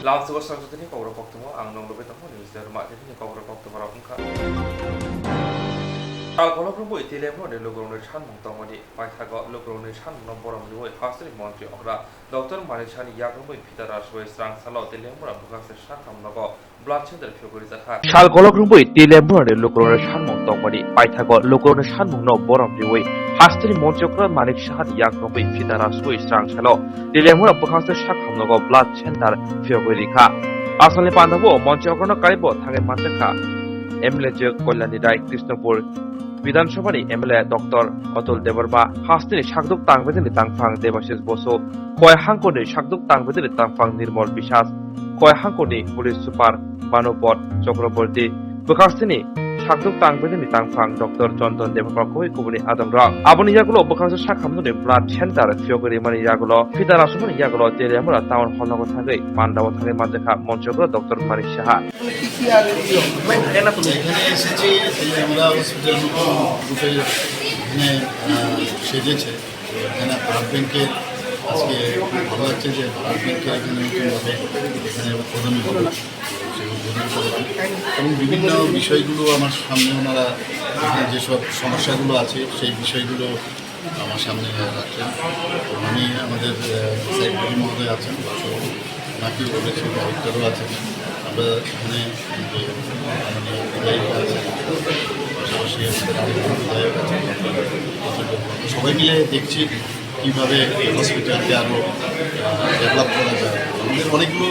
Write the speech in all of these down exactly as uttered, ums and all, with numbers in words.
Lamsugo Sanjotini kokrok koktwma ang nong lubui tongo, news derma tini kokrok koktwma rok wngkha. Sal kolok rwngwi Teliamura ni lukurokni sanmung tongmani paithago lukurokni sanmungno borom riwi hasteni montri okra Doctor Manik Sahani yak rwngwi phita raswi srang salo Teliamura bwkhakse sakhamnogo blood center phiyogwi rijakha. Sal kolok rwngwi Teliamura ni lukurokni sanmung tongmani paithago lukurokni sanmungno borom riwi hasteni montri okra Manik Sahani yak rwngwi phita raswi srang salo Teliamura bwkhakse sakhamnogo blood center phiyogwi rikha. Asalni pandao montri okrono kaibo thangwi manjakha M L A jwk Kalyani Rai, Krishnapur Bidhan Sabhani M L A Doctor Atul Debbarma, hasteni sakduk tangbedeni tangphang Debashish Bosu, Khowai hangkorni sakduk tangbedeni tangphang Nirmal Biswas, Khowai hangkorni Police Super Bhanupad Chakraborty, bwkhaksteni sakduk tangbedeni tangphang Doctor Chandan Debbarma khowai kubuni adongrok. Aboni yagulo bwkhaksa sakhamnoni blood center phiyogwi rimani yagulo, phita rasumani yagulo Teliamura Town Hall nogo thangwi pandao thangwi manjakha montri okra Doctor Manik Saha. এখানে এসেছি, এই আমরা হসপিটাল নতুন রূপে এখানে, আহ, সেজেছে। এখানে ব্লাড ব্যাংকের আজকে খুব ভালো লাগছে যে ব্লাড ব্যাংকের এখানে নতুনভাবে এখানে উদ্বোধন হলো, সেই উদ্বোধন করেছি। এবং বিভিন্ন বিষয়গুলো আমার সামনে ওনারা এখানে যেসব সমস্যাগুলো আছে সেই বিষয়গুলো আমার সামনে রাখছেন। এবং আমি আমাদের, আহ, সেক্রেটারি মহোদয় আছেন, বাসু ওনাকেও বলেছি, ডাইরেক্টরও আছেন। আমরা এখানে যে মাননীয় বিধায়ক আছেন, পাশাপাশি আমাদের আরেক বিধায়ক আছেন, সবাই মিলে দেখছি কীভাবে এই হসপিটালকে আরও, আহ, ডেভেলপ করা যায়। আমাদের অনেকগুলো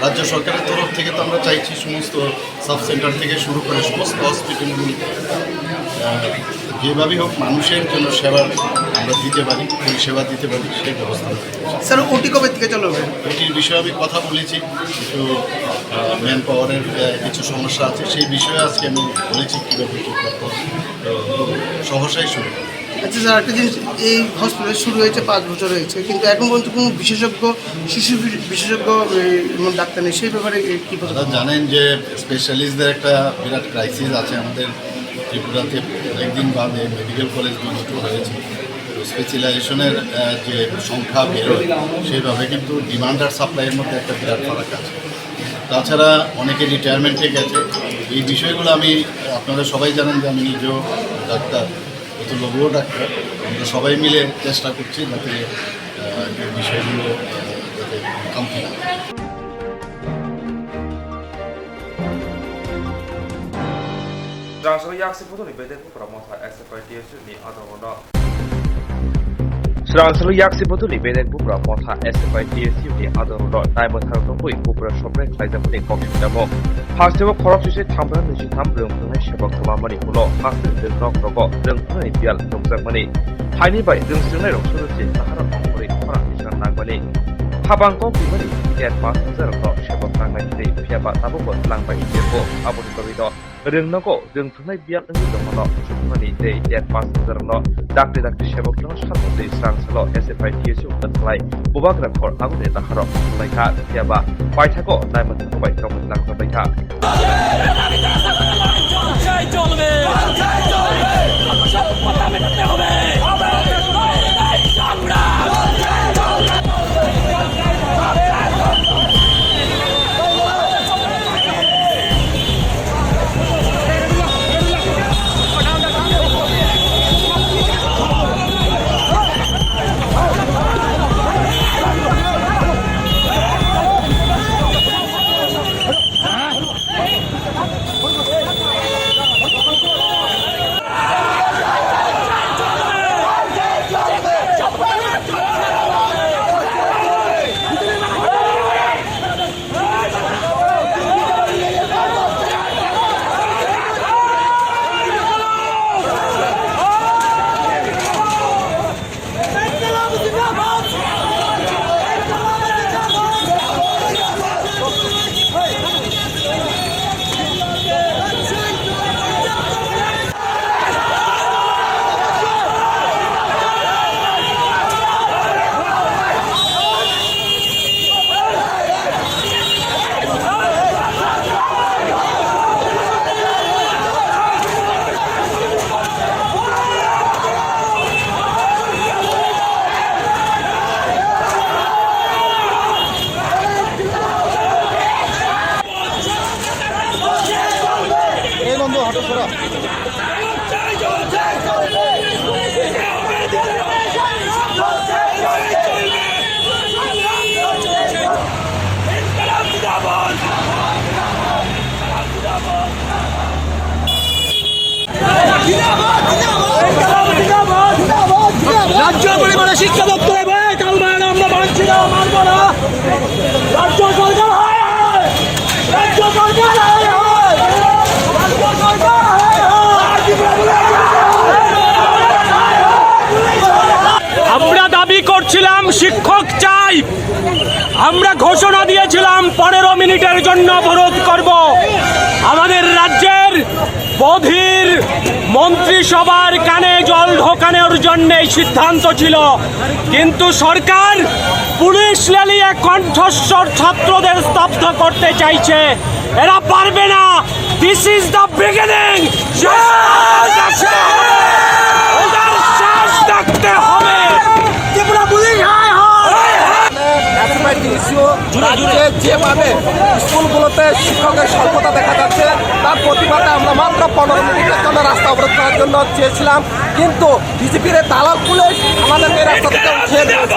রাজ্য সরকারের তরফ থেকে তো আমরা চাইছি সমস্ত সাব সেন্টার থেকে শুরু করে সমস্ত হসপিটালগুলো, আহ, যেভাবেই হোক মানুষের জন্য সেবা আমরা দিতে পারি, পরিষেবা দিতে পারি, সেই ব্যবস্থা আমরা করছি। স্যার, ওটি কবে থেকে চালু হবে? ওটির বিষয়ে আমি কথা বলেছি, কিছু, আহ, ম্যান পাওয়ারের, আহ, কিছু সমস্যা আছে, সেই বিষয়ে আজকে আমি বলেছি কীভাবে কী করতে হবে। তো সহসাই শুরু হবে। আচ্ছা স্যার, একটা জিনিস, এই হসপিটাল শুরু হয়েছে পাঁচ বছর হয়েছে, কিন্তু এখন পর্যন্ত কোনো বিশেষজ্ঞ, শিশু বি-, বিশেষজ্ঞ, এই, মানে, ডাক্তার নেই, সেই ব্যাপারে, এ, কি বলবেন? আপনারা জানেন যে স্পেশালিস্টদের একটা বিরাট ক্রাইসিস আছে আমাদের ত্রিপুরাতে। অনেকদিন বাদে মেডিকেল কলেজ দুই দুটো হয়েছে, তো স্পেশালাইজেশনের, আহ, যে সংখ্যা বেরোয়, সেইভাবে কিন্তু ডিমান্ড আর সাপ্লাইয়ের মধ্যে একটা বিরাট ফারাক আছে। তাছাড়া অনেকে রিটায়ারমেন্টে গেছে। এই বিষয়গুলো আমি, আপনারা সবাই জানেন যে আমি নিজেও ডাক্তার, অতুলবাবুও ডাক্তার, আমরা সবাই মিলে চেষ্টা করছি যাতে, আহ, এই বিষয়গুলো, আহ, যাতে কমপ্লিট হয়। Srangsalo yaksi bodoni bedek bupra motha S F I T S U ni adongono. Srangsalo yaksi bodoni bedek bupra motha S F I T S U ni adongono naimwthang tongwi bupra somrek khlaijakmani kok sujamo. Hasteo khorok sise thamra niji tham rwng thwngnai sebok kwmamani ulo hasteo rwng nok rogo rwng thwngnai biyal nukjakmani. Haini bai rwng swngnai rok suru je naharok ongkhorwi khorang tisan nangmani. Habang kok bimani ket pass hajar rok sebok nangnai hwnwi phiyaba tabukbo twlang bai tongo. Aboni bagwi no rwng nogo rwng thwngnai biyal wngwi tongmano chukmani tei ket pass hajar no dakti dakti sebok no samung twi srangsalo S F I T S U wngkha khlai bubagra khor aguni naharok ongkhorlaikha. Phiyaba paithago naimwthang bai tongwi langjakbaikha. রাজ্য পরিবারে শিক্ষা দপ্তরে বলে কাল বারো আমরা মানছি না, মানব না। রাজ্য সরকার হায় হায়, রাজ্য সরকার হায় হায়, রাজ্য সরকার হায় হায়। আমরা দাবি করছিলাম শিক্ষক চাই। আমরা ঘোষণা দিয়েছিলাম পনেরো মিনিটের জন্য অবরোধ করব। আমাদের রাজ্যের বধির মন্ত্রিসভার কানে জল ঢোকানোর জন্য এই সিদ্ধান্ত ছিল, কিন্তু সরকার পুলিশ লেলিয়ে কণ্ঠস্বর ছাত্রদের স্তব্ধ করতে চাইছে। এরা পারবে না। This is the beginning. শেষ পর্যন্ত আসতে হবে। ওটার শেষ দেখতে হবে। ত্রিপুরা পুলিশ হায় হায়। এসএফআই টিএসইউ রাজ্যে যেভাবে স্কুলগুলোতে শিক্ষকের স্বল্পতা দেখা যাচ্ছে, তার প্রতিবাদে আমরা মাত্র পনেরো মিনিটের জন্য রাস্তা অবরোধ করার জন্য চেয়েছিলাম, কিন্তু বিজেপির এই দালাল পুলিশ আমাদেরকে এই রাস্তা থেকে উঠিয়ে দিয়েছে।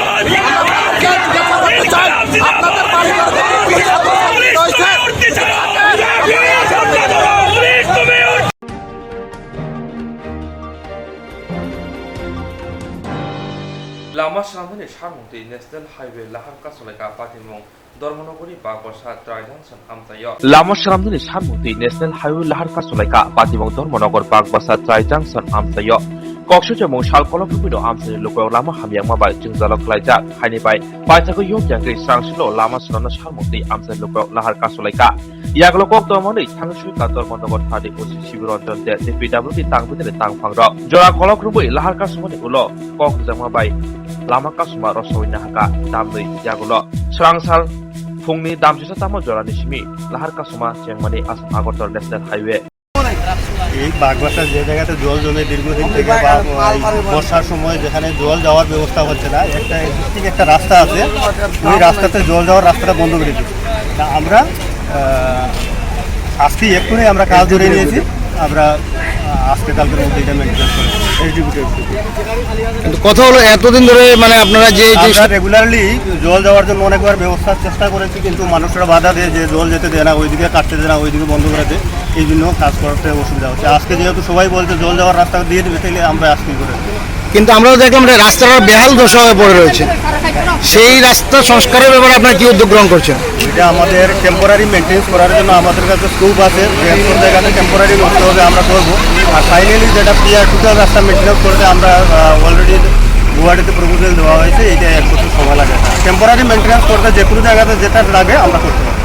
আমরা জিজ্ঞাসা করতে চাই, আপনাদের বাড়ি ঘরে পুলিশ রয়েছে? Lama swnamnani samung twi National Highway Lahar Kasolaika patimung Dharmanagari Bagwasa Trai Junction amchaio. Lama swnamnani samung twi National Highway Lahar Kasolaika patimung Dharmanagar Bagwasa Trai Junction amchaio. Koksochomung sal kolok rwphwino amchaini lukurok lama hamyakma bai chwngjalok khlaijak, haini bai paithakgo yok yangwi srangsilo lama swnamna samung twi amchaini lukurok Lahar Kasolaika. Yagulo kok tongmani thangwi sui ka Dharmanagar thani O C Sibiranjan de T P W ni tangpinani tangphangrok jora kolok rwui Lahar Kasomani ulo kok rwjakma bai lama kasuma rosoi nahaka damnwi yagulo. Swrangsal phungni damchisa tamo jorani simi Lahar Kasuma chengmani Assam Agartala National Highway. এই বাগবাসা যে জায়গাতে জল জমে দীর্ঘদিন থেকে বা এই বর্ষার সময় যেখানে জল যাওয়ার ব্যবস্থা হচ্ছে না, একটা এক্সিস্টিং একটা রাস্তা আছে, ওই রাস্তাতে জল যাওয়ার রাস্তাটা বন্ধ করে দিচ্ছে। তা আমরা আহ, আজকে এক্ষুনি আমরা কাজ ধরে নিয়েছি। আমরা আহ, আজকে কালকের মধ্যে এটা মেনটেন করবো। এসডিপিটা কিন্তু কথা হলো, এতদিন ধরে মানে আপনারা যে এই যে আমরা রেগুলারলি জল যাওয়ার জন্য অনেকবার ব্যবস্থার চেষ্টা করেছি, কিন্তু মানুষরা বাধা দেয় যে জল যেতে দেয় না, ওইদিকে কাটতে দেয় না, ওইদিকে বন্ধ করে দেয়, এই জন্য কাজ করতে অসুবিধা হচ্ছে। আজকে যেহেতু সবাই বলছে জল যাওয়ার রাস্তা দিয়ে দিবে, তাহলে আমরা আজকেই করে দেবো। কিন্তু আমরাও দেখলাম যে রাস্তাটা বেহাল দশা হয়ে পড়ে রয়েছে, সেই রাস্তা সংস্কারের ব্যাপারে আপনারা কি উদ্যোগ গ্রহণ করছেন? এটা আমাদের টেম্পোরারি মেনটেন্স করার জন্য আমাদের কাছে স্কোপ আছে, যে কোন জায়গাতে টেম্পোরারি করতে হবে আমরা করবো। আর ফাইনালি যেটা পিয়ার টোটাল রাস্তা মেনটেন্স করতে আমরা অলরেডি গুয়াহাটিতে প্রপোজাল দেওয়া হয়েছে, এটা এক বছর সময় লাগে। টেম্পোরারি মেনটেন্স করতে যে কোনো জায়গাতে যেটা লাগে আমরা করতে পারি।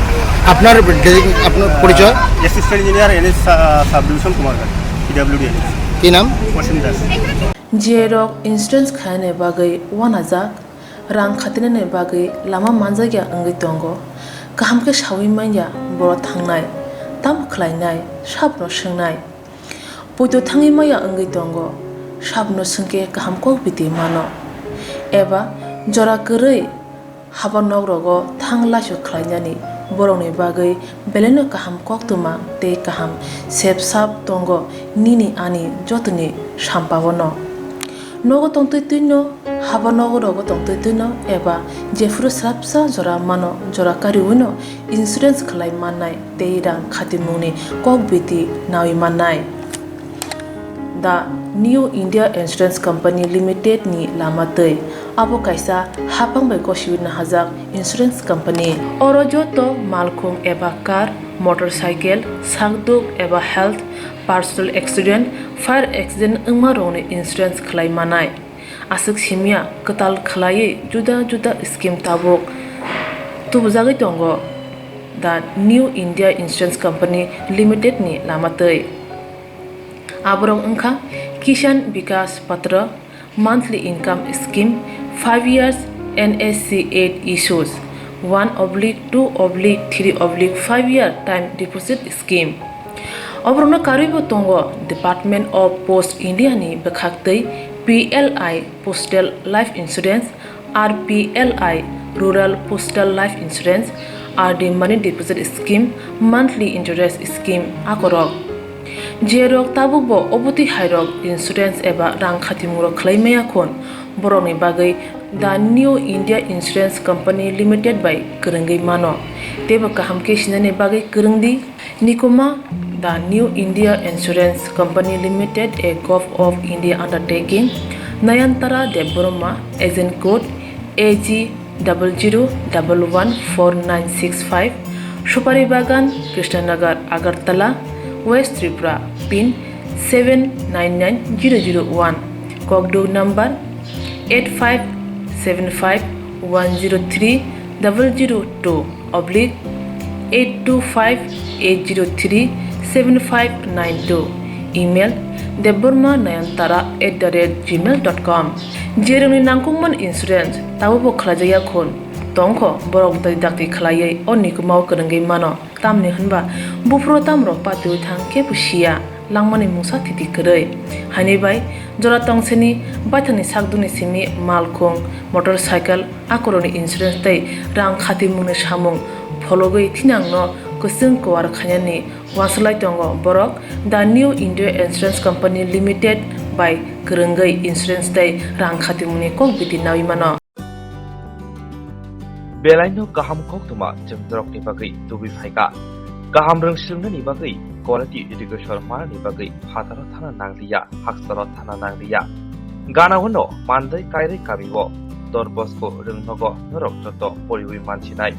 আপনার ডেজি-, আপনার পরিচয়? Assistant engineer NH sub division Kumarghat, PWD NH. কি নাম? অসীম Das. G I rok insurance khainani bagwi uanajak, rang khatinani bagwi lama manjakya wngwi tongo. Kaham khe saui manya borok thangnai, tamo khlainai, sabono swngnai. Poito thangwi manya wngwi tongo, sabono swngkhe kaham kok biti mano. Eba jora kwrwi haba nok rogo thang laisu khlainani borokni bagwi belaino kaham koktwma tei kaham sep sap tongo nini ani jotoni sampao no. Nogo tongtwi twino, haba nogo rogo tongtwi twino eba jephuru swrapsa jora mano jora kariwino insurance khlai mannai tei rang khatimungni kok biti nawi mannai. The New India Insurance Company Limited ni lama twi. Abo kaisa haphang bai gosiwi nahajak insurance company. Oro joto malkhung eba car, motorcycle, sakduk eba health, personal accident, fire accident wngma rokni insurance khlai manai. Aswk simya kwtal khlaiwi juda juda scheme tabuk tubujagwi tongo the New India Insurance Company Limited ni lama twi. Aborok wngkha Kisan Vikas Patra, monthly income scheme, five years N S C eight issues, one oblique two oblique three oblique five year time deposit scheme. Oborokno karwibo tongo Department of Post India ni bwkhaktwi P L I Postal Life Insurance, R P L I Rural Postal Life Insurance, R D Money Deposit Scheme, Monthly Interest Scheme akorok. Jerok tabukbo obotwi hairok insurance eba rang khatimungrok khlai maya khun, borokni bagwi The New India Insurance Company Limited bai kwrwngwi mano. Teibo kaham khe sinani bagwi kwrwng di. Nikuma, The New India Insurance Company Limited, a Govt of India undertaking, Nayantara Debbarma, agent code A G double zero double one four nine six five, Supari Bagan, Krishnanagar, Agartala, West Tripura, pin seven nine nine zero zero one, Kokduk number eight five seven five one zero three double zero two oblique eight two five eight zero three seven five nine two, email debbarma nayantara at the rate gmail dot com. Jerokni nangkukmani insurance tabukbo khlaijakya khun, tongkho borok bwtwi dakti khlaiwi o nikumao kwrwngwi mano. Tamni hwnba buphuru tamrok patiwi thang khe bo siya, langmani mungsa thiti kwrwi. Haini bai jora tongseni baithangni sakdukni simi malkhung, motorcycle, akorokni insurance tei rang khatimungni samung phologwi thinangno kwchwng kwar khainani uansuk lai tongo borok. The New India Insurance Company Limited bai kwrwngwi insurance tei rang khatimungni kok biti nawi mano. Belaino kaham koktwma chwng norokni bagwi tubui phaikha. Kaham rwng swrwngnani bagwi quality education manani bagwi phataro thana nangliya, haksaro thana nangliya. Gana uano mandai kairwi kamio Don Bosco rwngnogo norok joto poriwi mansinai.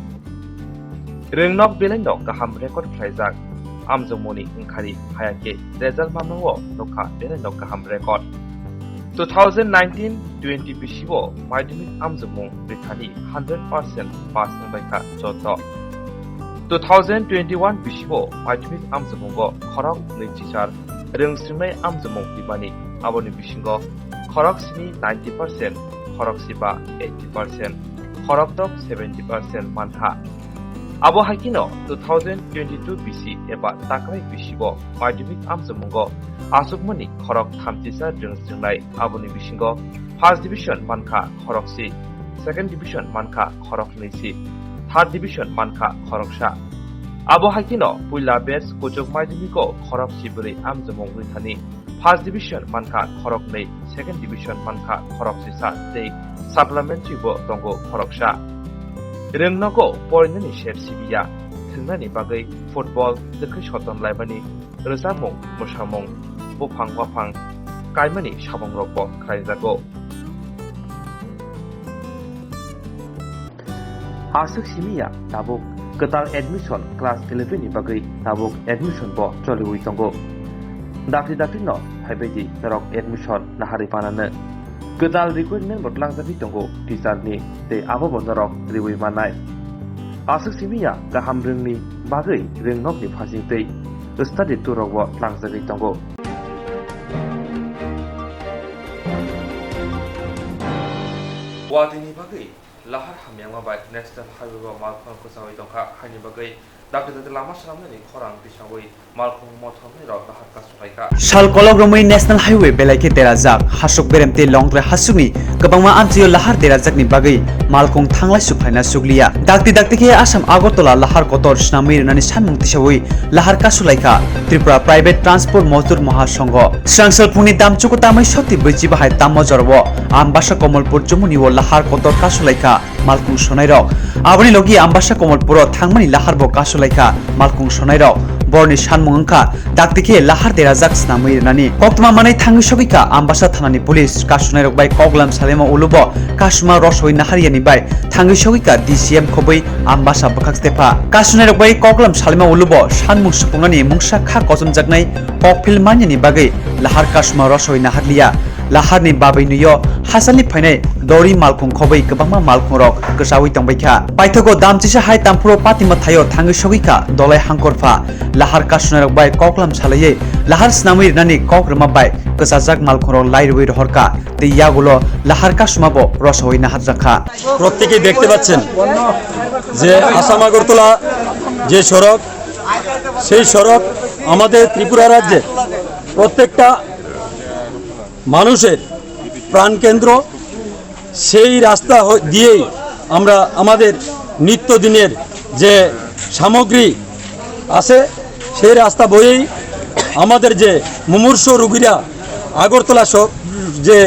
Rwngnok belaino kaham record khlaijak. Amjokmungni wngkhari hayakhe result mamao nokha belaino kaham record. Two thousand nineteen twenty bisio madhyamik amjokmung rithani hundred percent pass wngbaikha joto. Two thousand twenty-one bisio madhyamik amjokmungo khorok nwichichar rwng swrwngnai amjokmung rimani, aboni bisingo khorok sni ninety percent, khorok siba eighty percent, khorok dok seventy percent mankha. Abo hai kheno two thousand twenty-two bisi eba takrai bisio madhyamik amjokmungo achukmani khorok thamchisa rwng swrwngnai, aboni bisingo first division mankha khorok si, second division mankha khorok nwi si, third division mankha khoroksa. Abo hai kheno puila batch kuchuk madhyamiko khorok sibwrwi amjokmung rithani first division mankha khoroknwi, second division mankha khoroksisa tei supplementary bo tongo khoroksa. Rwngnogo porinani sep sibiya, thwngnani bagwi football, twkhwi soton laimani, rwchapmung, mwsamung, buphang waphang kaimani samungrokbo khlaijago. Aswk simi ya tabuk kwtal admission class eleven ni bagwi tabuk admission bo choliwi tongo. Dakti dakti no phaibaidi norok admission naharwi panano. Kwtal requirement bo tlangjagwi tongo teacher ni tei abo bo norok riwi mannai. Aswk simi ya kaham rwngni bagwi rwngnokni phasing tei study tour rok bo tlangjagwi tongo. Watini bagwi lahar hamyangma bai National Highway o malkhung kwchawi tongkha, haini bagwi dakti dakti lama swnamnani khorang tisawi malkhung mothornai rok lahar kasulaikha. Sal kolok romwi National Highway belai khe derajak, hasuk berem tei longtrai hasukni kwbangma amchaio lahar derajakni bagwi malkhung thanglai sukhlaina sukliya. Dakti dakti khe Assam Agartala lahar kotor swnamwi rwnani sanmung tisawi lahar kasulaikha Tripura Private Transport Mozdur Mahasongho. Swrangsalphungni damchuku tamwi soti brwichi bahai tammo jorao Ambasa Komolpur Jumuni o lahar kotor kasulaikha malkhung sonairok. Aboni logi Ambasa Komolpuro thangmani laharbo kasulaikha malkhung sonairok. Borni sanmung wngkha dakti khe lahar derajak swnamwi rwnani. Koktwma manwi thangwi sogwikha Ambasa thanani police, kasunairok bai koklam salaima ulubo kasuma rosoi nahariyani bai thangwi sogwikha D C M khobwi Ambasa bwkhak stepha. Kasunairok bai koklam salaima ulubo sanmung supungnani mungsa kha kochomjaknai kokphil manyani bagwi lahar kasuma rosoi naharliya. Laharni babwi nuyo hasalni phainai dori malkhung khobwi kwbangma malkhungrok kwchawi tongbaikha. Paithago damchisa hai tamphuro patima thaio thangwi sogwikha dolai hangkorpha. Lahar kasunairok bai koklam salaiwi lahar swnamwi rwnani kok rwma bai kwchajak malkhungrok lai rwui rohorkha tei yagulo lahar kasumabo rosaui naharjakha. প্রত্যেকেই দেখতে পাচ্ছেন যে আসাম আগরতলা যে সড়ক, সেই সড়ক আমাদের ত্রিপুরা রাজ্যের প্রত্যেকটা মানুষের প্রাণকেন্দ্র। সেই রাস্তা হ-, দিয়েই আমরা আমাদের নিত্যদিনের যে সামগ্রী আছে, সেই রাস্তা বয়েই আমাদের যে মুমূর্ষু রোগীরা আগরতলা সব যে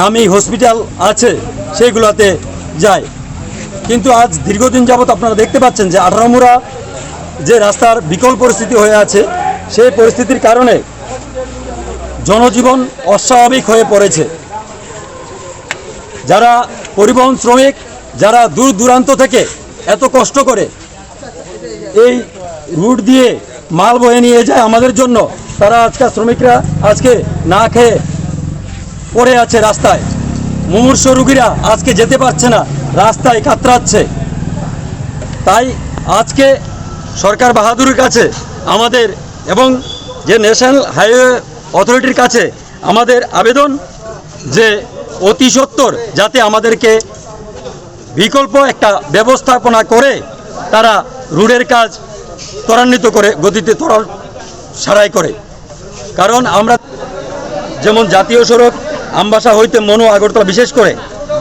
নামী হসপিটাল আছে সেইগুলোতে যায়, কিন্তু আজ দীর্ঘদিন যাবত আপনারা দেখতে পাচ্ছেন যে আঠারোমুড়া যে রাস্তার বিকল পরিস্থিতি হয়ে আছে, সেই পরিস্থিতির কারণে জনজীবন অস্বাভাবিক হয়ে পড়েছে। যারা পরিবহন শ্রমিক, যারা দূর দূরান্ত থেকে এত কষ্ট করে এই রুট দিয়ে মাল বয়ে নিয়ে যায় আমাদের জন্য, তারা আজকে, শ্রমিকরা আজকে না খেয়ে পড়ে আছে রাস্তায়। মুমূর্ষু রুগীরা আজকে যেতে পারছে না, রাস্তায় কাতরাচ্ছে। তাই আজকে সরকার বাহাদুরের কাছে আমাদের এবং যে ন্যাশনাল হাইওয়ে অথরিটির কাছে আমাদের আবেদন যে অতি সত্বর যাতে আমাদেরকে বিকল্প একটা ব্যবস্থাপনা করে তারা রুটের কাজ ত্বরান্বিত করে, গতিতে ত্বরা-, সারাই করে। কারণ আমরা যেমন জাতীয় সড়ক আমবাসা হইতে মনু আগরতলা, বিশেষ করে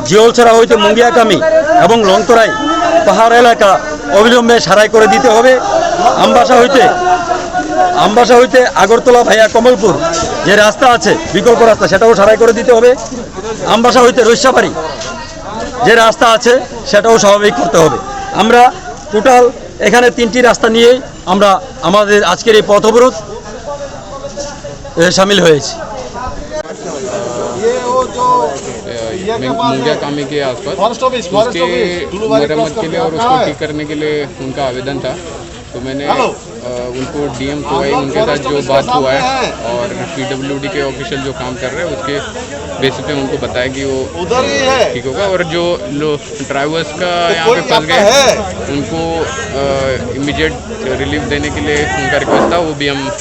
জিওলছড়া হইতে মুঙ্গিয়াকামি এবং লংতরাই পাহাড় এলাকা অবিলম্বে সারাই করে দিতে হবে। আমবাসা হইতে, আমবাসা হইতে আগরতলা ভাইয়া কমলপুর যে রাস্তা আছে, বিকল্প রাস্তা, সেটাও সারাই করে দিতে হবে। আমবাসা হইতে রৈশাবাড়ি যে রাস্তা আছে, সেটাও স্বাভাবিক করতে হবে। আমরা টোটাল এখানে তিনটি রাস্তা নিয়েই আমরা আমাদের আজকের এই পথ অবরোধ, এ, সামিল হয়েছি। ये वो जो, ये क्या बात है? मुंगिया कामी के आसपास, फॉरेस्ट ऑफिस, फॉरेस्ट उसके ऑफिस, टुलू बारी मरम्मत क्रॉस के लिए करके और आता उसको है। ठीक करने के लिए उनका आवेदन था। तो मैंने, हेलो। अ, उनको डीएम हम कोई लोग उनके साथ फॉरेस्ट जो ऑफिस के बात हुआ है सामने हैं। और पीडब्ल्यूडी के ऑफिशियल जो काम कर रहे हैं, उसके बेसिस पे उनको बताया कि वो उधर ही है। ठीक होगा। और जो लो-, ड्राइवर्स का तो यहाँ पे कोई फंस आपका गए, है? उनको, अ, इमीडिएट रिलीफ देने के लिए उनका रिक्वेस्ट था, वो भी हम, अ,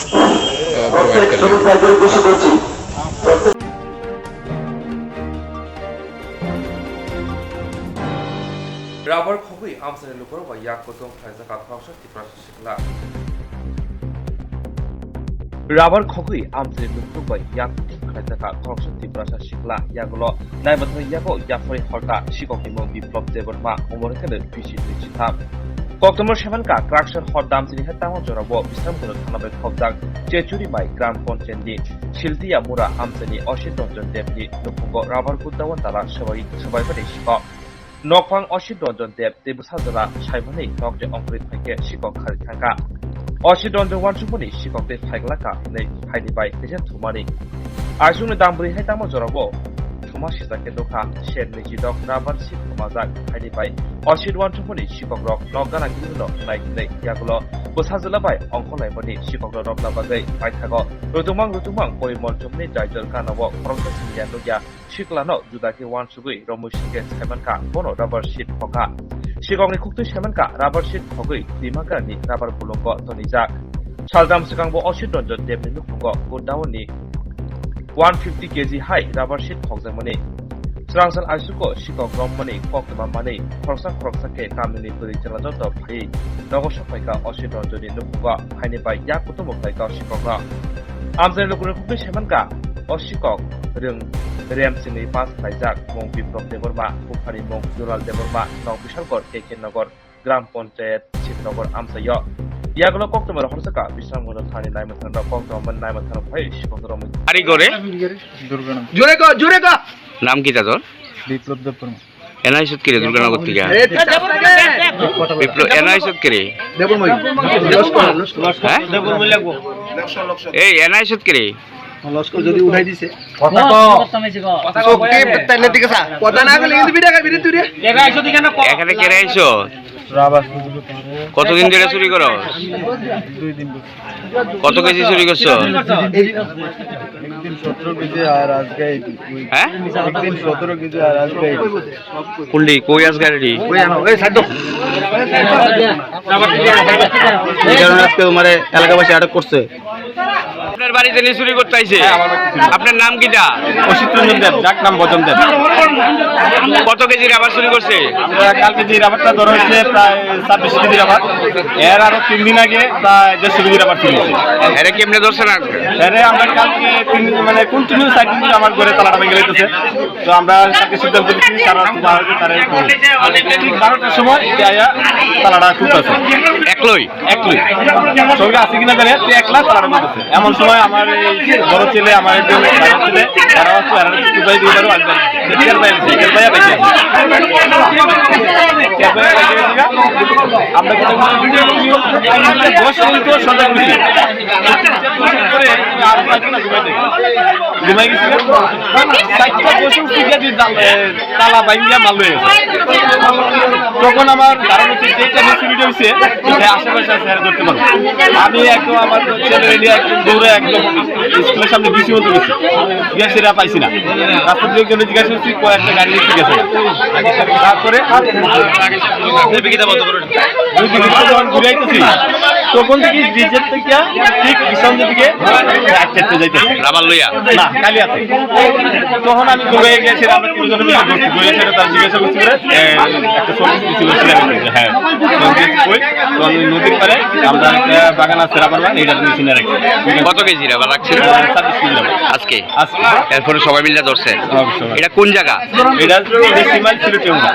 प्रोवाइड कर देंगे। Rubber khogwi amchani lukurok bai yak kutung khlaijak kha khoroksa Tiprasa sikla. Rubber khogwi amchani lukurok bai yak kutung khlaijak kha khoroksa Tiprasa sikla. Yagulo naibathani yago yaphari horta sikokni mung Biplop Debbarma, umor hwnkhe bisi nwi chitham. Koktomor semen kha Kraksor hor damchini hai tamo jorabo Bisramganj thana bai khobjak Chechuri mai gram ponchayat ni Siltiya Mura amchani Osit Ranjan Deb ni nukhungo rubber guddawan tala swbai, swbaimani sikok. Nokphang Osit Ranjan Deb tei bwsajwla saimani nokni ongkhorwi phaikhe sikok kharwi thangkha. Osit Ranjan uansukmani sikok tei phaiglakha hwnwi phaini bai teisa thumani. Aisukni dam bwrwi hai tamo jorao thuma sijak khe nukha, ser nwi chidok rubber sheet thumajak phaini bai. Osit uansukmani sikokrok nok gana gini no nai hwnwi yagulo bwsajwla bai ongkhorlaimani sikokno romna bagwi paithago. Rutungmang rutungmang porimol chumni daijor gana o khoroksa simiya nukya. Siklano juda khe uansugwi romwi singkhe saimankha bono rubber sheet khokha. Sikokni khuktwi saimankha rubber sheet khogwi twima ganani rubber bulungo tonijak. Saltam swkangbo Osit Ranjan Debni nukhungo godown ni one fifty K G hai rubber sheet khokjakmani. Swrangsan aisuko sikok romani koktwma manwi khoroksa khoroksa khe kamini bwrwi chwla joto phaiwi nogo sokphaikha Osit Ranjanni nukhungo phaini bai yak kutung phaikha o sikokno. Amchaini lukurok khe saimankha, o sikok rwng Rem Singni pass khlaijak, mung Biplop Debbarma, buphani mung Dulal Debbarma, nok Bishalgarh, K K Nagar, Gram Panchayat, Sibnagar amchaio. Yagulo koktwmani horsaka Bisramganj thani naimathang rok koktwma naimathang rok phai sikok romwi. Ari gore? Durgana. Jore ko, jore ko. Naam ki ta tor? Biplop Debbarma. NI সৎ কিরে দুর্গানগর থেকে? বিপ্লব, এনআই সৎ কিরে? হ্যাঁ? এই এনআই সৎ কিরে? লস্কর যদি উঠাই দিছে। কথা তো। কথা না বলে কিন্তু বিটা খাবি রে তুই রে। এখানে কেরে আইছো? কতদিন ধরে চুরি করো? দুই দিন ধরে। কত কেজি চুরি করছো? একদিন সতেরো কেজি আর আজকে এইট। হ্যাঁ? একদিন সতেরো কেজি আর আজকে এইট। কুলডি, কই আজকে রেডি? ওই আনো, এই সাইড দাও। এই কারণে আজকে তোমার এলাকাবাসী আটক করছে। আপনার বাড়িতে নিয়ে চুরি করতে আইছে? হ্যাঁ, আমার বাড়িতে চুরি। আপনার নাম কিটা? অসিত রঞ্জন দেব, ডাক নাম বজন দেব। কত কেজি রাবার চুরি করছে? আমরা কালকে যে রাবারটা ধরা হয়েছে প্রায় ছাব্বিশ কেজি রাবার, এর আরো তিন দিন আগে প্রায় দেড়শো কেজি রাবার চুরি হয়েছে। এরা কেমনে ধরছেন আর? এরে আমরা কালকে তিন, মানে কন্টিনিউ চার দিন ধরে আমার ঘরে তালাটা ভেঙে লেগেছে। তো আমরা তাকে সিদ্ধান্ত দিচ্ছি, তারা তারা ঠিক বারোটার সময় এ আয়া তালাটা খুলতেছে। একলোই? একলোই। সঙ্গে আছে কিনা জানি না, তুই একলা তালাটা খুলতেছে। এমন সময় আমার এই বড় ছেলে, আমার একজন ভাই ছেলে, তারা হচ্ছে, তারা একটু ভাই দিয়ে ধরো, আমি টের পাই, টের পাই, টের পাই। আমরা কিন্তু দশ মিনিট সজাগ হয়েছি। করে আমরা ঘুমাই গেছি। চারটা বছর টিকা দিয়ে জাল-, এ, তালা ভাঙ্গিয়া মাল লয়ে গেছে। তখন আমার ধারণা হচ্ছে যে টাইমে চুরিটা হয়েছে, সে আশেপাশে আছে, এরা ধরতে পারবো। আমি একদম আমার ছেলে নিয়ে একদম দৌড়ে একদম স্কুলের সামনে বিসি মতো গেছি। গিয়ে সেটা পাইছি না। রাস্তা দিয়ে একজনে জিজ্ঞাসা করছি, কয়েকটা গাড়ি ঠিক আছে। তারপরে আর দুই দিন পর যখন ঘুরে আইতেছি, তখন দেখি ব্রিজের থেকে ঠিক বিশ্বনাথের দিকে আটকে আটকে যাইতেছে। রাবার লইয়া? না, কালিয়াতে। তখন আমি দৌড়ে গিয়েছি, আমরা তিনজনে মিলে ধরছি। ধরে সেটা তার জিজ্ঞাসা করছি করে, এ, একটা সবজি কিছু করছি না, হ্যাঁ। তো আমি কই, তো আমি নদীর পাড়ে, আমরা একটা বাগান আছে রাবার বাগান, এটা আমি চিনে রাখি। কত কেজি রাবার লাগছে? ছাব্বিশ কেজি রাবার। আজকে? আজকে। এরপরে সবাই মিলে ধরছে? সবাই মিলে। এটা কোন জায়গা? এটা হচ্ছে পশ্চিমবঙ্গ সিলেটে আমরা।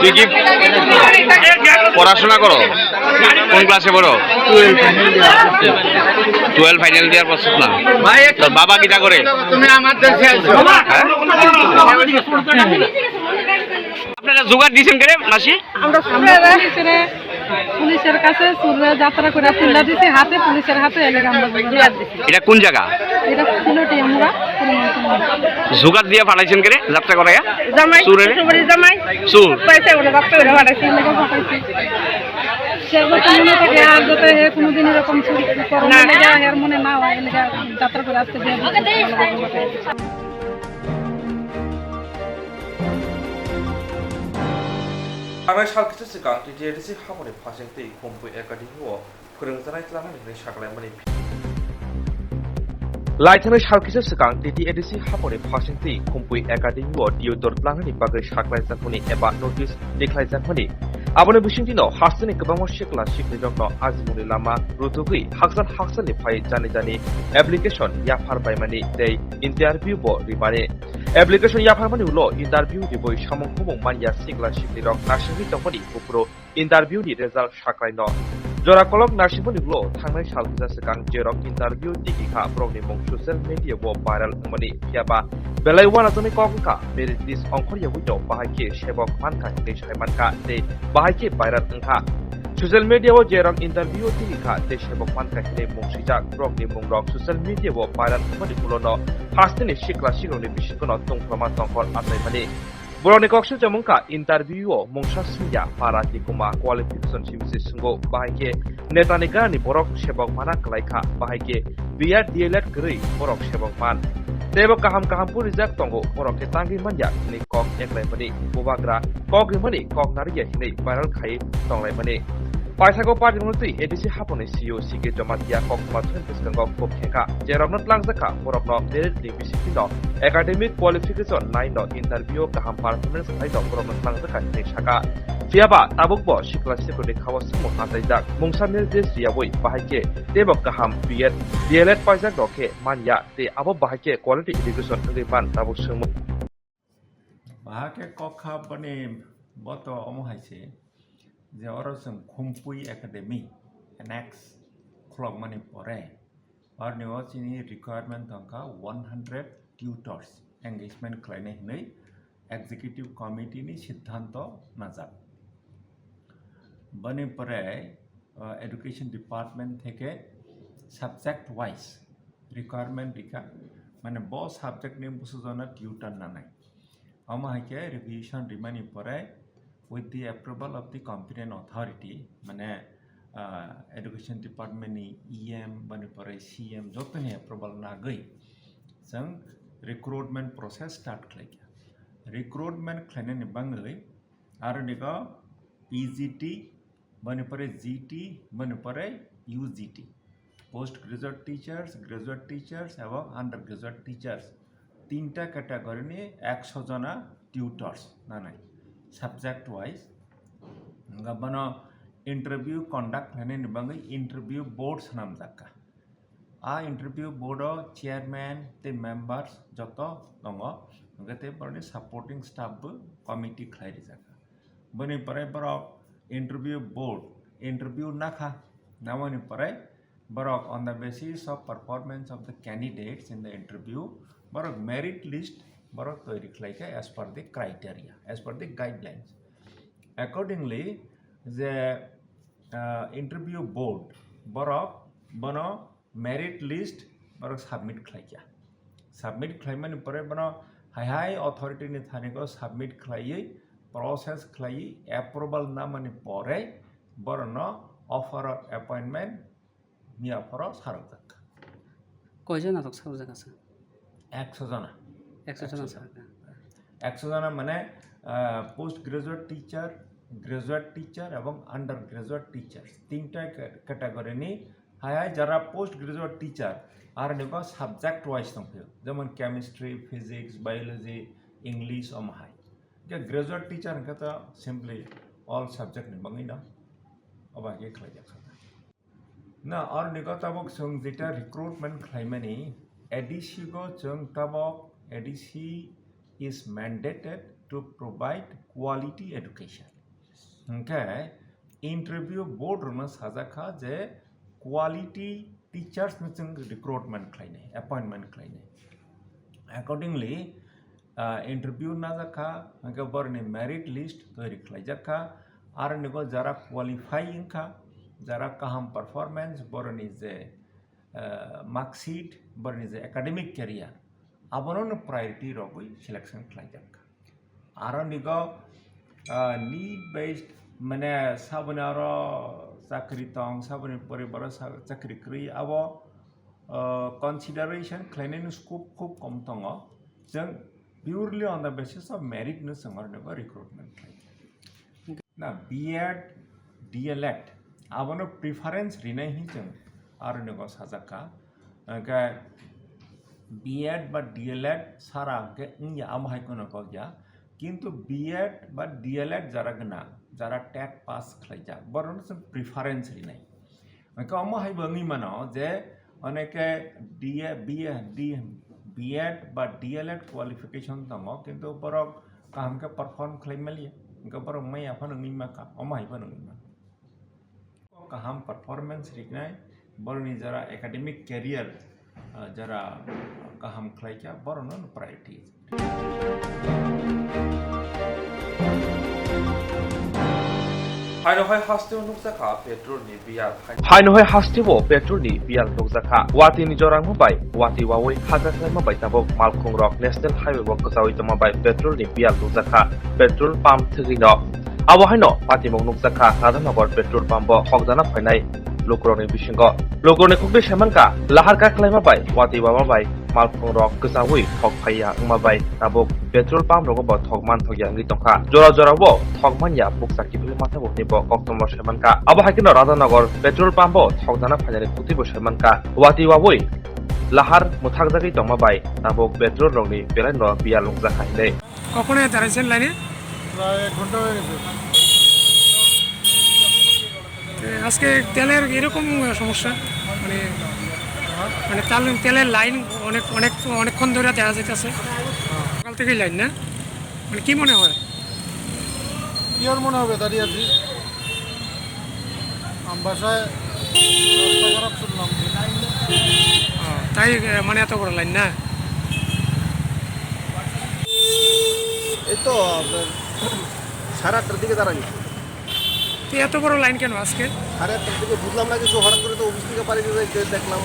তুই কি পড়াশোনা করো? কোন ক্লাসে পড়ো? টুয়েলভ ফাইনাল দেওয়ার প্রস্তুত না? তোর বাবা কিতা করে? তুমি আমার দেশে আইছো। হ্যাঁ? আপনারা জোগাড় দিছেন কেন, মাসি? আমরা পুলিশের, পুলিশের কাছে চুররা যাত্রা করে তুলে দিছি হাতে, পুলিশের হাতে এলে আমরা জোগাড় দিছি। এটা কোন জায়গা? এটা সিলেটি আমরা। জোগাড় দিয়ে পাঠাইছেন কেন যাত্রা করাইয়া? জামাই, চুরের? শ্বশুরবাড়ির জামাই। চুর? পয়সা ওরা যাত্রা করে পাঠাইছি, এলাকা পাঠাইছি। সে যত মনে থাকে আর যাতে হে কোনোদিন এরকম চুরি করে না। না, এলাকা হের মনে না হয়, এলাকা যাত্রা করে আসতে দিয়ে দিচ্ছি। Ang salkisa swkang T T A D C haponi phasing twi Khumpui Academy o phwrwngjaknai tlangnani hwnwi saklaimani. Laithani salkisa swkang T T A D C haponi phasing twi Khumpui Academy o tutor tlangnani bagwi saklaijakmani eba notice tikhlaijakmani. Aboni bisingtwino hasteni kwbangma sikla siklirokno ajimungni lama rutugwi hakchal hakchalni phai jani jani application yaphar baimani tei interview bo rimani. Application yapharmani ulo interview riwi samung humung manya sikla siklirok naisingwi tongmani buphuru interview ni result saklaino. Jora kolok naisingmani ulo thangnai sal kisa swkang jerok interview tigi kha borokni mung social media o viral wngmani, phiyaba belai uanajaknai kok wngkha merit list ongkhor yagwino bahai khe sebok mankha hinwi sai mankha tei bahai khe viral wngkha. Social media o jerok interview tigi kha tei sebok mankha hinwi mung swijak borokni mungrok social media o viral wngmani ulono hasteni sikla siklirokni bisingono tungphama tongkhor achaimani. Borokni kok swijak wngkha interview o mungsa singya para tikuma qualification simi se swngo, bahai khe netani ganani borok sebok mana kwlai kha, bahai khe B Ed D El Ed kwrwi borok sebok man. Teibo kaham kaham purijak tongo, borok khe tangwi manya hwnwi kok eklaimani, bubagra kok rimani, kok nariya hwnwi viral khai tonglaimani. Paisako party mwnwi twi A D C haponi C E O C K Jamatia koktwma thwng bwskango kok khe kha, jerokno tlangjak kha borokno merit ni bisingtwino academic qualification naino interview kaham performance khlaino borokno tlangjak kha hinwi saka. Phiyaba tabukbo sikla siklirokni khao swngmung achaijak, mungsa merit list riyawi bahai khe teibo kaham B Ed D El Ed paijak rok khe manya tei abo bahai khe quality education wngwi man tabuk swngmung. Bahai khe kok kha boni bo to omo hai se je oro chwng Khumpui Academy annex khulokmani pore oroni o chini requirement tongkha one hundred tutors engagement khlainai hinwi executive committee ni siddhanto najak. Boni pore, uh, education department theke subject wise requirement rikha, mane bo subject ni bwsajwkno tutor nanai. Omo hai khe requisition rimani pore, with the approval of the competent authority, mane, ah, education department ni E M, boni pore C M, jotoni approval nagwi chwng recruitment process start khlaikha. Recruitment khlainani bangwi aro niko P G T, boni pore G T, boni pore U G T, post graduate teachers, graduate teachers ebong undergraduate teachers, tinta category ni ekso jona tutors nanai, subject wise. Hwnkhe bono interview conduct khlainani bagwi interview board swnamjak kha. A interview board o chairman tei members joto tongo, hwnkhe tei borokni supporting staff bo committee khlai rijak kha. Boni pore borok interview board interview nakha, namani pore borok on the basis of performance of the candidates in the interview, borok merit list borok toiri khlai kha as per the criteria, as per the guidelines. Accordingly, je, ah, interview board borok bono merit list borok submit khlai kha. Submit khlaimani pore bono hai hai authority ni thani go submit khlaiwi, process khlaiwi, approval namani pore borokno offer of appointment ni offer o sarokjak. Koijon natok sarokjak asa? Ekso jona. Ekso jona Ekso jona. Sarokjak. Ekso jona mane, ah, post graduate teacher, graduate teacher ebong undergraduate teachers, tinta ca-, category ni hai hai jara post graduate teacher, aroni bo subject wise tongphio, jemon chemistry, physics, biology, English, omo hai. Je graduate teacher hwnkhe to simply all subject ni bagwi no obo hai khe khlaijak kha. Na, aroni go tabok chwng jeta recruitment khlaimani, A D C go chwng tabok, A D C is mandated to provide quality education. Hwnkhe interview board rokno sajak kha je quality teachers no chwng recruitment khlainai, appointment khlainai. Accordingly, ah, interview najak kha, hwnkhe borokni merit list toiri khlaijak kha. Aroni go jara qualify wngkha, jara kaham performance, boroni je, ah, mark sheet, boroni je academic career, abono no priority rogwi selection khlaijak kha. Aroni go, ah, need based, mane saboni aro chakri tong, saboni poribaro sa-, chakri kwrwi, abo, ah, consideration khlainani scope khub kom tongo. Chwng purely on the basis of merit no chwng aroni bo recruitment khlai. Na, B Ed, D L Ed, abono preference rinai hinwi chwng aroni go sajak kha. Hwnkhe B Ed ba D L Ed sara hwnkhe wngya, amo hai kheno kok ya. Kintu B Ed ba D L Ed jara gwnang, jara tet pass khlaijak, borokno chwng preference rinai. Hwnkhe omo hai bo wngwi mano je oneke D A, B A, D, B Ed ba D L Ed qualification tongo, kintu borok kaham khe perform khlai maliya, hwnkhe borok maya phano wngwi mankha, omo hai phano wngwi mano. Kaham performance riknai, borokni jara academic career, ah, jara kaham khlaikha, borokno priority. Haino hai hasteo nukjakha petrol ni biyal. Haino hai hasteo petrol ni biyal nukjakha. Watwi ni jorangma bai watwi wawi hagra khlaima bai tabuk malkhung rok National Highway o kwchawi tongma bai petrol ni biyal nukjakha petrol pump thwgwi no. Abo haino patimung nukjakha Radhanagar petrol pump o hokjana phainai lukurokni bisingo. Lukurokni khukti saimankha lahar kha khlaima bai watwi wama bai malkhung rok kwchawi thok phaiya wngma bai tabuk petrol pump rogo bo thok man thokya wngwi tongkha. Jora jora o thok manya bukcha kiphilwi mathabo hinwi bo koktwma saimankha. Abo hai kheno Radhanagar petrol pump o thokjana phainani khukti bo saimankha. Watwi wawi lahar mwthakjagwi tongma bai tabuk petrol rokni belai no biyal nukjakha hinwi. কখন এ দাঁড়াইছেন লাইনে? প্রায় এক ঘন্টা হয়ে গেছে। এ, আজকে তেলের এরকম সমস্যা, মানে, মানে তেল, তেলের লাইন অনেক, অনেক, অনেকক্ষণ ধরে দেখা যাইতেছে। সকাল থেকেই লাইন না? মানে, কি মনে হয়? কি আর মনে হবে, দাঁড়িয়ে আছি। আমবাসায় রাস্তা খারাপ শুনলাম। ও, তাই, এ, মানে এত বড় লাইন না? এই তো আপনার সাড়ে আটটার দিকে দাঁড়াই। তো এত বড় লাইন কেন আজকে? সাড়ে আটটার দিকে বুঝলাম না কিছু, হঠাৎ করে তো অফিস থেকে বাড়ি যেতে দেখলাম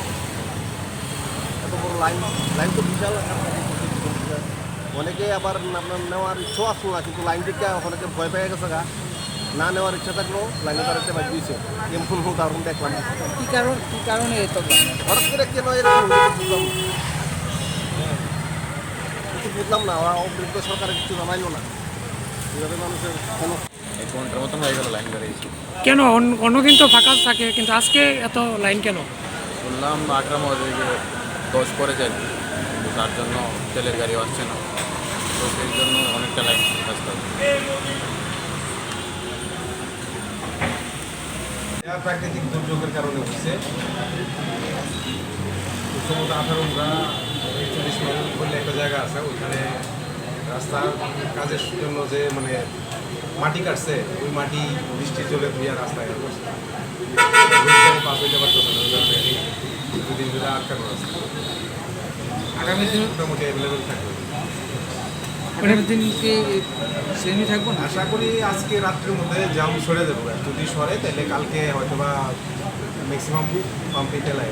এত বড় লাইন। লাইন তো বিশাল আকার। অনেকে আবার আপনার নেওয়ার ইচ্ছেও আসলো না, কিন্তু লাইন দেখে অনেকে ভয় পেয়ে গেছে গা। না নেওয়ার ইচ্ছা থাকলেও লাইনে দাঁড়াতে বাধ্য হয়েছে। এমন উদাহরণ দেখলাম। কি কারণ, কি কারণে এত দাম? হঠাৎ করে কেন এরকম হলো বুঝলাম না। কিছু বুঝলাম না, ওরা অতিরিক্ত সরকারে কিছু জানাইলো না। এইভাবে মানুষের কোনো এক ঘন্টার মতন হয়ে গেল লাইন দাঁড়িয়েছি। কেন? অন-, অন্যদিন তো ফাঁকা থাকে, কিন্তু আজকে এত লাইন কেন? শুনলাম আটটার মধ্যে যে দশ পরে যায়, কিন্তু তার জন্য তেলের গাড়িও আসছে না, তো সেই জন্য অনেকটা লাইন রাস্তায়। এটা প্রাকৃতিক দুর্যোগের কারণে হয়েছে। সম্ভবত আঠারো উমরা একচল্লিশ মাইল বলে একটা জায়গা আছে, ওইখানে রাস্তার কাজের জন্য যে, মানে, মাটি কাটছে, ওই মাটি বৃষ্টির জলে ধুইয়া রাস্তায় আর বসে। রোজগারে পাস হইতে পারতো না, ওই কারণে এই দুদিন ধরে আটকানো আছে। আগামী দিন মোটামুটি অ্যাভেলেবল থাকবে। আগামী দিন কি সেমই থাকবো না? আশা করি আজকে রাত্রের মধ্যে জাম সরে যাবো। যদি সরে, তাহলে কালকে হয়তো বা ম্যাক্সিমাম পাম্পে চালাই।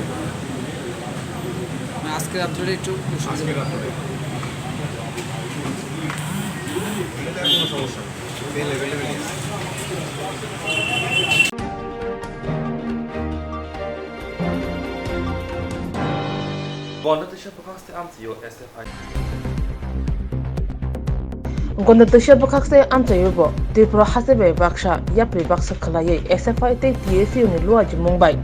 মানে আজকে রাত্রে একটু আজকে রাত্রে। এটা কোনো সমস্যা নেই। Gwnotwisa bwkhakste amchaio S F I. Gwnotwisa bwkhakste amchaio bo Tripura haste bai baksa yapri baksa khwlaiwi S F I tei T S U ni luajimung bai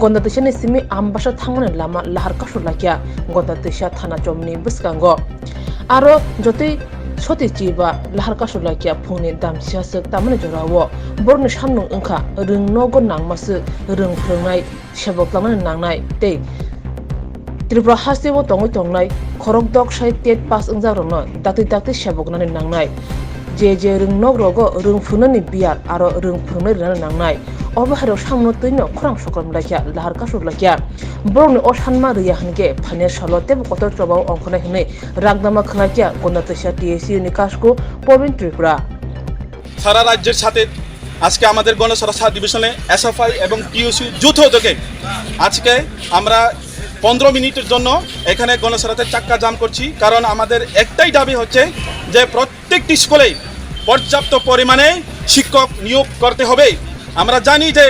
Gwnotwisa ni simi Ambasa thangmani lama lahar kasu laikha Gwnotwisa thana chomni bwskango. Aro jotoi soti chiba lahar kasu laikha phungni damsiya swk tamani jorao. Borokni samung wngkha rwng nogo nangma swk rwng phwrwngnai sebok tlangnani nangnai tei Tripura hasteo tongwi tongnai khorok dok sai tet pass wngjakrokno dakti dakti seboknani nangnai. Je je rwng nok rogo rwng phunani biyar aro rwng phungnai rwnani nangnai. Obo hairok samungno twino khorang sokrom laikha lahar kasuk laikha. Borokni o sanma rwya hinkhe phainai salo teibo kotor chobao ongkhornai hinwi ragdama khwlaikha Gwnotwisa T S U ni kasku Pobin Tripura. সারা রাজ্যের সাথে আজকে আমাদের গণছড়া সাব ডিভিশনে এসএফআই এবং টিএসইউ যৌথ উদ্যোগে আজকে আমরা পনেরো মিনিটের জন্য এখানে গণছড়াতে চাক্কা জাম করছি, কারণ আমাদের একটাই দাবি হচ্ছে যে প্রত্যেকটি স্কুলে পর্যাপ্ত পরিমাণে শিক্ষক নিয়োগ করতে হবে। আমরা জানি যে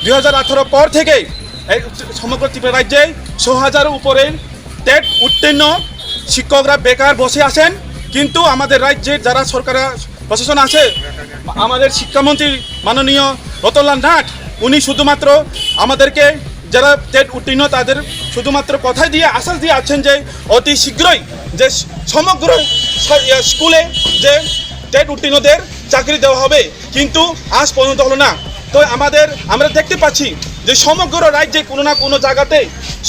দুই হাজার আঠারো পর থেকে এই সমগ্র ত্রিপুরা রাজ্যে ছ হাজার উপরে টেট উত্তীর্ণ শিক্ষকরা বেকার বসে আছেন, কিন্তু আমাদের রাজ্যের যারা সরকার প্রশাসন আছে, আমাদের শিক্ষামন্ত্রী মাননীয় রতনলাল নাথ, উনি শুধুমাত্র আমাদেরকে যারা টেট উত্তীর্ণ তাদের শুধুমাত্র কথা দিয়ে আশ্বাস দিয়ে আছেন যে অতি শীঘ্রই যে সমগ্র স-, ইয়া, স্কুলে যে টেট উত্তীর্ণদের চাকরি দেওয়া হবে, কিন্তু আজ পর্যন্ত হলো না। তো আমাদের, আমরা দেখতে পাচ্ছি যে সমগ্র রাজ্যে কোনো না কোনো জায়গাতে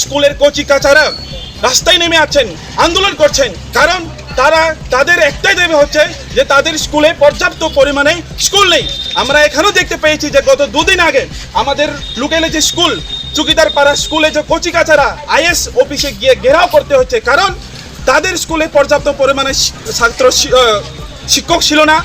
স্কুলের কচি কাচারা রাস্তায় নেমে আছেন, আন্দোলন করছেন, কারণ তারা, তাদের একটাই দাবি হচ্ছে যে তাদের স্কুলে পর্যাপ্ত পরিমাণে স্কুল নেই। আমরা এখানেও দেখতে পেয়েছি যে গত দুদিন আগে আমাদের লোকালে যে স্কুল চুকিদার পাড়া স্কুলে যে কচি কাচারা আইএস অফিসে গিয়ে ঘেরাও করতে হচ্ছে, কারণ তাদের স্কুলে পর্যাপ্ত পরিমাণে শি-, ছাত্র শি-, আহ, শিক্ষক ছিল না।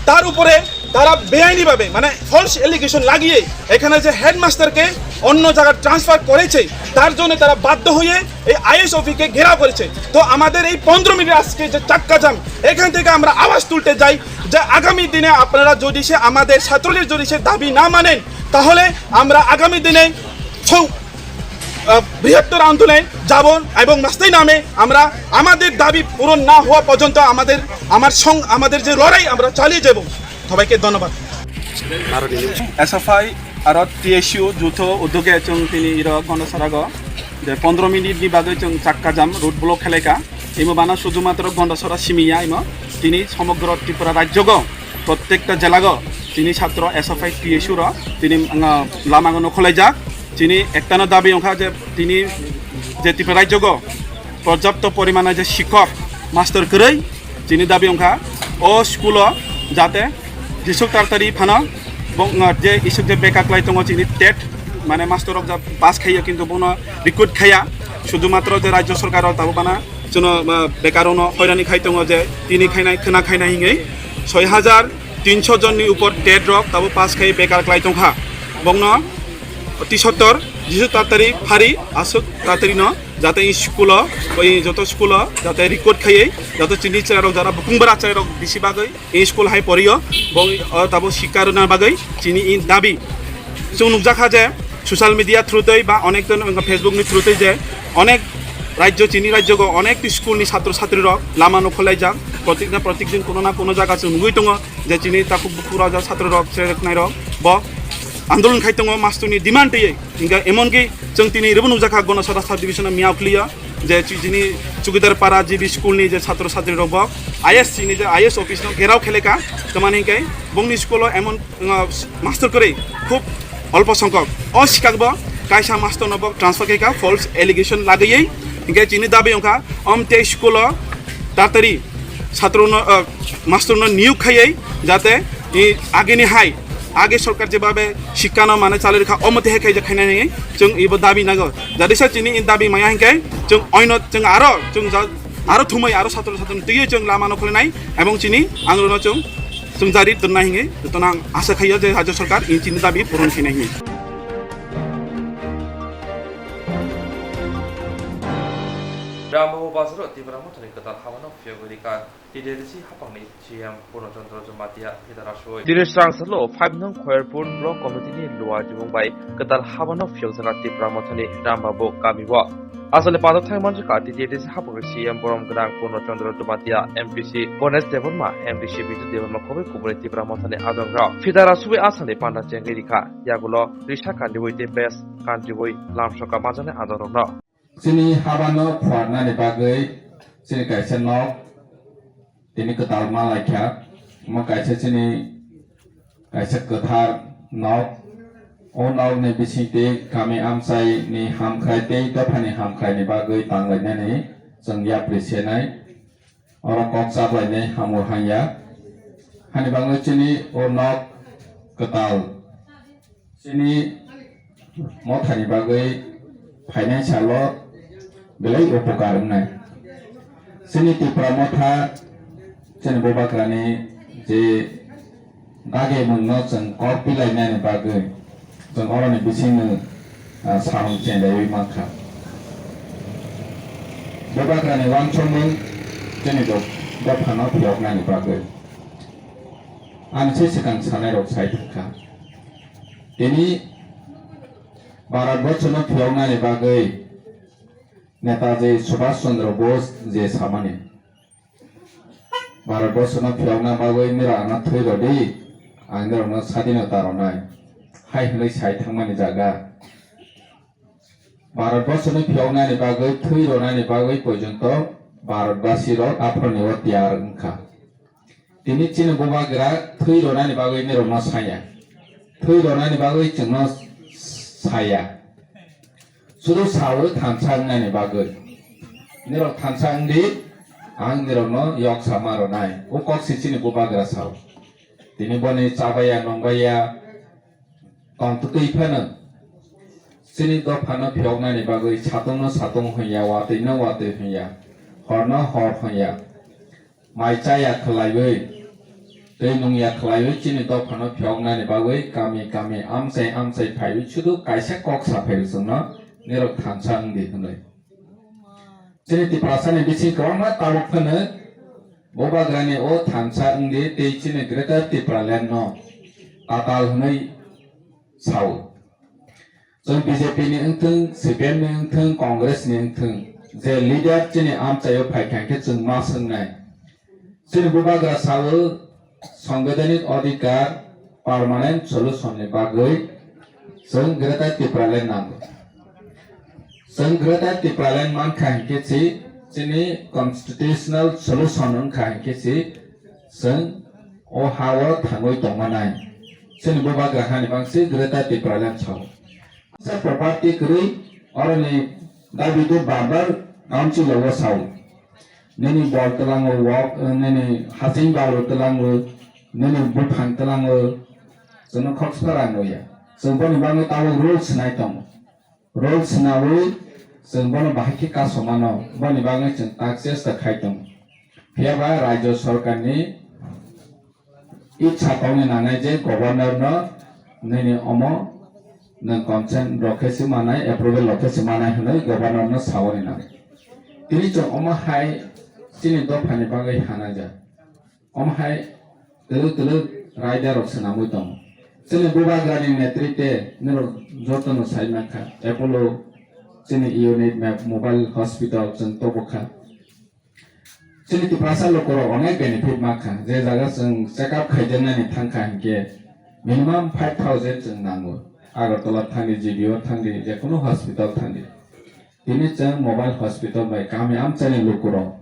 তার উপরে তারা বেআইনিভাবে, মানে, ফলস অ্যালিগেশন লাগিয়ে এখানে যে হেডমাস্টারকে অন্য জায়গায় ট্রান্সফার করেছে, তার জন্য তারা বাধ্য হয়ে এই আইএস অফিসকে ঘেরাও করেছে। তো আমাদের এই পনেরো মিনিট আজকে যে চাক্কা জাম, এখান থেকে আমরা আওয়াজ তুলতে যাই যে আগামী দিনে আপনারা যদি সে আমাদের ছাত্রদের যদি সে দাবি না মানেন, তাহলে আমরা আগামী দিনে সং-, আহ, বৃহত্তর আন্দোলনে যাব এবং মাস্তাই নামে আমরা আমাদের দাবি পূরণ না হওয়া পর্যন্ত আমাদের, আমার সং-, আমাদের যে লড়াই আমরা চালিয়ে যাব। সবাইকে ধন্যবাদ। এসএফআই aro টিএসইউ যৌথ উদ্যোগে chwng tini iro Gondasarago je পনেরো মিনিটনি bagwi chwng chakka jam road block khlaikha. Imo bana শুধুমাত্র Gondasara simi ya, imo tini সমগ্র ত্রিপুরা রাজ্যগো প্রত্যেকটা জেলাগো tini ছাত্র SFI TSU ro tini, ah, lamago no khwlaijak. Chini ektano dabi wngkha je tini je Tripura rajyogo porjapto porimane je sikhok mastor kwrwi, chini dabi wngkha o school o jate jesuk taratari phano bo, uh, je isuk je beka kwlai tongo chini tet, mane mastor rok ja pass khaiya kintu bono recruit khaiya, sudhumatro je rajyo sorkar rok tabuk bana chwngno, uh, bekarokno hoirani khai tongo je tini khainai khwna khainai hwnwi soi hajar tinso jonni upor tet rok tabuk pass khai bekar kwlai tongkha. Bongno tisottor jesuk taratari phari aswk taratari no jate school o, oi joto school o jate recruit khaiwi, joto chini chwrairok jara bukung bara chwrairok bisi bagwi i school hai porio, bo, o, tabo sikha rwna bagwi chini i dabi. Chwng nukjakha je social media through twi ba onek jon wngkha Facebook ni through twi je onek rajyo, chini rajyo go onek school ni satro satri rok lama no khwlaijak, Protik na protik din kuno na kuno jaga chwng nugwi tongo je chini takhuk bukhuk raja chhatro rok, chwrai rok, nai rok bo andolon khai tongo mastor ni demand twiwi. Hingkhe emonki chwng tini rwbo nukjakha Gonosara sub division o miyao khliya je chi-, chini Chukidar Para G B school ni je chhatro chhatri rok bo I S chini je I S office no gherao kheleka. Tamani hingkhe bongni school o emon, uh, mastor kwrwi khub olpo songkok. O sikak bo kaisa mastor no bo transfer khaika false allegation lagwi. Hingkhe chini dabi wngkha omte school o tatari chhatro no, uh, mastor no niyok khaiwi jate i agini hai age sorkar jebabe sikka no mane chalai rikha omote hai khaijak khainani chwng ibo dabi nago. Jadisa chini i dabi maya hingkhe chwng oino chwng aro chwng ja-, aro thumai aro chhatro chhatri twiwi chwng lama no kholinai ebong chini andolon no chwng chwng jari tonnai hingwi jotono ang asa khaio je rajya sorkar i chini dabi puron khainai hingwi. Rambabu bazaro Tipra Mothani kwtal habano phiyogwi rikha. T T A D C hapangni C M Purno Chandra Jamatia phidara soi. Tini swrang salo five nong Khoyerpur Block Committee ni Luwa Jibung bai kwtal habano phiyokjak Tipra Mothani Rambabu kamio. Asale pado thai manjak T T A D C hapangni C M Borom Gwnang Purno Chandra Jamatia, M P C Ganesh Debbarma, M D C Bidu Debbarma khobwi kubui Tipra Mothani adongrok phidara soi asani panda chengwi rikha. Yagulo risa kandiwi tei bes kandiwi lamsoka manjaknai adongrokno. Chini habano phuarnani bagwi chini kaisa nok, tini kwtal ma laikha. Omo kaisa chini kaisa kwthar nok. O nokni bisingtwi kami amchaini hamkrai tei dophani hamkraini bagwi tanglainani chwng yapri senai. Oro kok chaplainai hamor hanya. Hani bagwi chini o nok kwtal chini mothani bagwi phainai salo belai upokar wngnai. Chini Tipra motha chini bubagrani je dagimungno chwng kok pilainani bagwi chwng oroni bisingni, ah, samung chenglaiwi mankha. Bubagrani uansukmung chini do-, dophano phiyoknani bagwi. Ani se swkang sanairok sai thangkha. Tini Bharat Borshono phiyoknani bagwi Netaji Subhash Chandra Bose je samani, Bharat Borshono phiyokna bagwi nirok ano thwi rwdi, ang nirokno sadinota rwnai, hai hwnwi sai thangmani jaga. Bharat Borshono phiyoknani bagwi, thwi rwnani bagwi porjonto Bharatbasi rok aphuruni o tiyar wngkha. Tini chini bubagra thwi rwnani bagwi nirokno saya. Thwi rwnani bagwi chwngno saya. Sudu sawi thansa wngnani bagwi. Nirok thansa wngdi, ang nirokno yoksa ma rwnai. O kok si chini bubagra sao. Tini boni chabaya nongbaya tongtwtwi phano chini dophano phiyoknani bagwi satungno satung hwnya, watwino watwi hwnya, horno hor hwnya. Mai chaya khwlaiwi, twi nungya khwlaiwi chini dophano phiyoknani bagwi kami kami amchai amchai phaiwi sudu kaisa kok saphaiwi chwngno nirok thansa wngdi hwnwi. Chini Tiprasani bising kwbangma tabuk phano bubagrani o thansa wngdi tei chini Greater Tipraland no tatal hwnwi sao. Chwng B J P ni wngthwng, C P M ni wngthwng, Congress ni wngthwng, je leader chini amchaio phaikha hwnkhe chwng ma swngnai. Chini bubagra sao, sangbidhanik adhikar, permanent solution ni bagwi chwng Greater Tipraland nango. Chwng Greater Tipraland mankha hwnkhe si chini constitutional solution wngkha hwnkhe si chwng o ha-o thangwi tongmanai. Chini bubagra hani bangsi Greater Tipraland sao. Sa property kwrwi oroni dabi do bar bar council o sao. Nini bol twlango wok, nini hasing balo twlango, nini buphang twlango, chwngno khoksa rang ya. Chwng boni bagwi tabuk rules nai tongo. Rules nawi chwng bono bahai khe kasomano, boni bagwi chwng tak chesta khai tongo. Phiya ba Rajya Sorkarni Itsa tongni nangnai je governor no nini omo nwng consent rok khe se manai, approval rok khe se manai hwnwi governor no sawi nang. Tini chwng omo hai chini dophani bagwi hanaja. Omo hai twlwk twlwk raida rok swnamwi tongo. Chini bubagrani netrite norok jotono sai mankha. Apollo chini unit map mobile hospital chwng tobokha. Chini Tiprasa lukurok onek benefit mankha, je jaga chwng check up khaijaknani thangkha hinkhe minimum five thousand chwng nango. Agartala thangdi, G B O thangdi, jekunu hospital thangdi. Tini chwng mobile hospital bai kami amchaini lukurok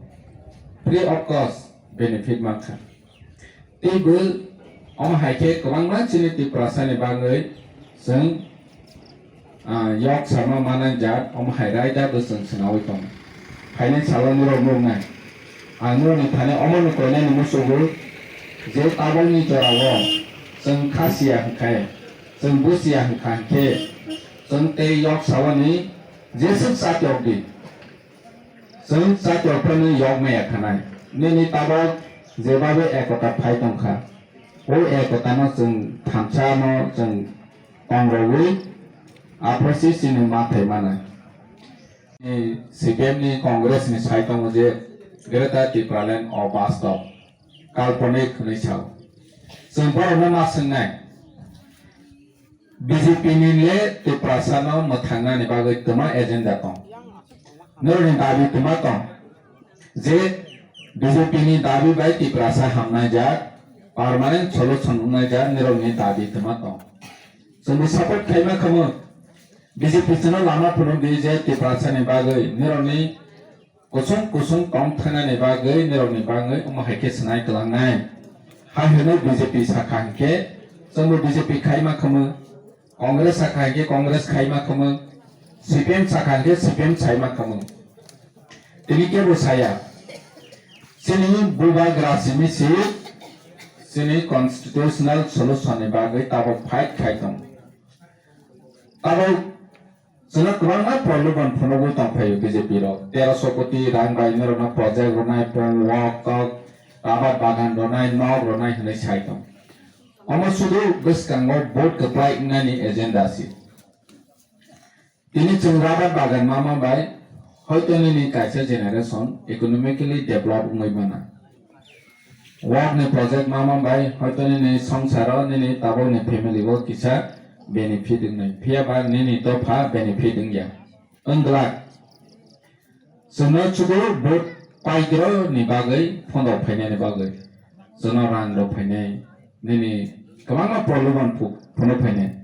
free of cost benefit mankha. Teibo omo hai khe kwbangma chini Tiprasani bagwi chwng, ah, yok sama manai jak, omo hai raida bo chwng swnawi tongo. Phainai salo norok nuknai. Ang norokni thani omono koinani muchugo je tabokni jorao chwng kha siya hwnkhe, chwng busiya hwnkha hwnkhe, chwng tei yok sawani jeswk chatok di. Chwng chatok phano yok maya khanai. Nini tabok jebabe ekota phai tongkha. O ekotano chwng thamsano chwng tongrogwi aphasi chini mathai manai. Ni C P M ni Congress ni sai tongo je Greater Tipraland o bastop, kalponik hwnwi sao. Chwng borokno ma swngnai. B J P ni le Tiprasa no mwthangnani bagwi twma agenda tong. Norokni dabi twma tong. Je B J P ni dabi bai Tiprasa hamnai jak, permanent solution wngnai jak, norokni dabi twma tong. Chwngbo support khaima khamu B J P chwngno lama phunuk di je Tiprasa ni bagwi norokni kusung kusung tong thangnani bagwi, nirokni bagwi omo hai khe swnai kwlangnai. Hai hwnwi B J P sakha hinkhe chwngbo B J P khaima khamu, Congress sakha hinkhe Congress khaima khamu, C P M sakha hinkhe C P M saima khamu. Tini kebo saya. Chini bubagra simi si chini constitutional solution ni bagwi tabok fight khai tongo. Tabok chwngno kwbangma problem phunugwi tongphaio B J P rok. Teroso koti rang bai norokno project rwnai, pung, wok, tok, rabar bagan rwnai, nok rwnai hwnwi sai tong. Omo sudu bwskango vote kwplai wngnani agenda si. Tini chwng rabar bagan mama bai hoito nini kaisa generation economically develop wngwi mana. Wok ni project mama bai hoito nini songsaro nini tabukni family o kisa benefit wngnai, phiya ba nini dopha benefit wngya. Wng glak. Chwngno chugo vote paidro ni bagwi, phone rok phainani bagwi. Chwngno rang rok phainai, nini kwbangma problem phunuk phainai.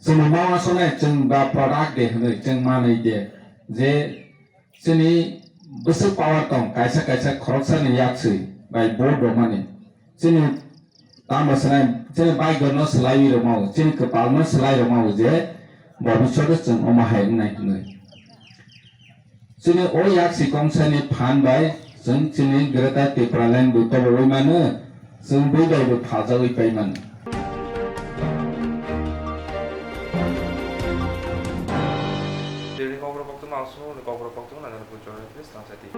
Chwngno ma uansuknai, chwng ba product de hwnwi, chwng manwi de, je chini bwswk power tong, kaisa kaisa khoroksani yakswi bai vote rwmani. Chini tamo swnai, chini bike no swlaiwi rwmao, chini kwpal no swlai rwmao je bobiswt o chwng omo hai wngnai hwnwi. Chini o yaksi kongsani phan bai chwng chini Greater Tipraland bo tobowi mano, chwng bui bai bo phaljawi pai mano. Daily kokborok koktwma ang sumui kokborok koktwma nang nang pun chori please nang sati.